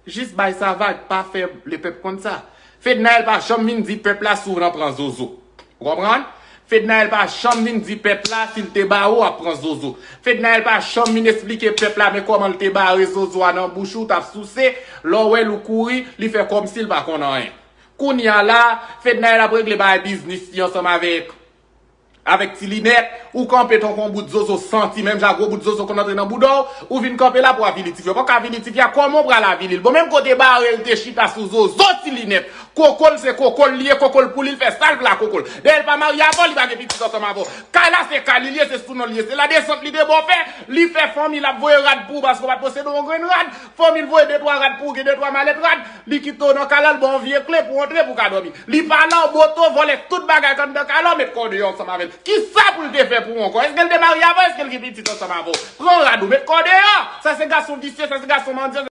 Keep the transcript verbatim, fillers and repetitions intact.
Jis bay sa vag, pa fè lepèp konn sa. Fednaelle pa janm vin di pèp la si w nan pran zozo. Ou konprann? Fednaelle pa janm vin di pèp la si l te ba ou ap pran zozo. Fednaelle pa janm vin esplike pèp la men kòman l te bare zozo a nan bouch ou t ap souse, lè w wè l ou kouri, li fè kòmsi l pa konn anyen. Kounye a la, Fednaelle ap regle bagay biznis li ansanm avèk avèk Ti Linèt, ou kanpe tankou yon bout zozo santi, menm jan gwo bout zozo konn antre nan bouda w, ou vin kanpe la pou avili tifi a. Ou pa ka avili tifi a, kòman w pral avili l? Bon, menm kote bare l te chita sou zozo Ti Linèt, koko l se koko l li ye, koko l pou li, l fè sa l vle ak koko l. Dayè l pa marye avè w, li pa gen pitit ansanm avè w. Kay la se kay li li ye, se sou non li ye, se ladesant li te ba w fè, li fè fanmi l ap voye rad pou ou paske w pa t posede yon grenn rad, fanmi l voye de twa rad pou ou, gen de twa malèt rad, li kite w nan kay la, l ba w yon vye kle pou w antre pou w ka dòmi. Li pa la w boto, vòlè tout bagay k anndan kay la, w met kò w deyò ansanm avè l. Kisa pou l te fè pou ou ankò? Èske l te marye avè w? Èske l gen pitit ansanm avè w? Pran rad ou, met kò w deyò! Sa se gason visye, sa se gason mandyan.